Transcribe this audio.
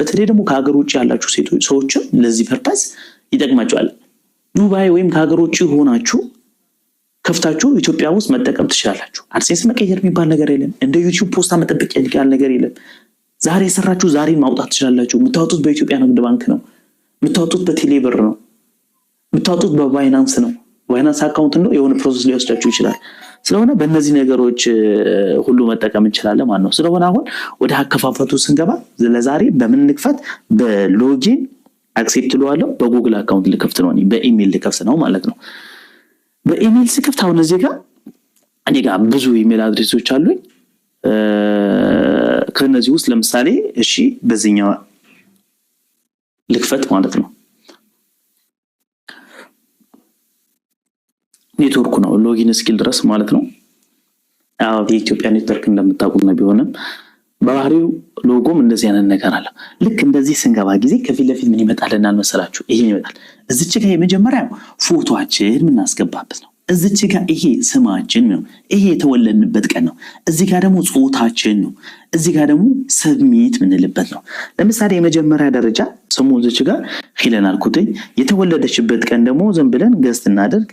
በተለይ ደግሞ ከሀገር ውጭ ያላችሁ ሴቶች ሰዎችም ለዚህ purpose ይጠቅማቸዋል። ዱባይ ወይም ከሀገር ውጭ ሆናችሁ ከፍታችሁ ኢትዮጵያ ውስጥ መጠቀም ትችላላችሁ። AdSense መቀየር የሚባል ነገር የለም። እንደ YouTube ፖስታ መጠበቅ ያለ ነገር የለም። ዛሬ የሰራችሁ ዛሬን ማውጣት ትችላላችሁ። የምታወጡት በኢትዮጵያ ንግድ ባንክ ነው። የምታወጡት በቴሌብር ነው። የምታወጡት በ Binance ነው። Binance account ነው የሆነ process ሊወስዳችሁ ይችላል። ስለሆነ በእነዚህ ነገሮች ሁሉ መጠቀም እንችላለን ማለት ነው። ስለሆነ አሁን ወደ አከፋፈቱ ስንገባ ለዛሬ በምን ንክፈት? በ login accept እለዋለሁ። በ Google account ልከፍት ነው፣ በኢሜል ልከፍት ነው ማለት ነው። በኢሜል ስከፍት አሁን እዚህ ጋር እኔ ጋር ብዙ email address ኦች አሉኝ። ከነዚህ ውስጥ ለምሳሌ እሺ በዚህኛው ልክፈት ማለት ነው። ኔትወርኩ ነው login እስኪል ድረስ ማለት ነው። አዎ የኢትዮጵያ ኔትወርክ እንደምታውቁት ነው። ቢሆንም በባህሪው ሎጎም እንደዚህ አይነት ነገር አለ። ልክ እንደዚህ ስንገባ ጊዜ ከፊት ለፊት ምን ይመጣልናል መሰላችሁ? ይሄ ይመጣል። እዚች ጋር የመጀመሪያ ፎቶአችን የምናስገባበት ነው። እዚች ጋር ይሄ ስማችን ነው። ይሄ የተወለድንበት ቀን ነው። እዚህ ጋር ደግሞ ጾታችን ነው። እዚህ ጋር ደግሞ submit ምንልበት ነው። ለምሳሌ የመጀመሪያ ደረጃ ስሙ እዚች ጋር ሂለን አልኩትኝ። የተወለደችበት ቀን ደግሞ ዝም ብለን guess እናደርግ።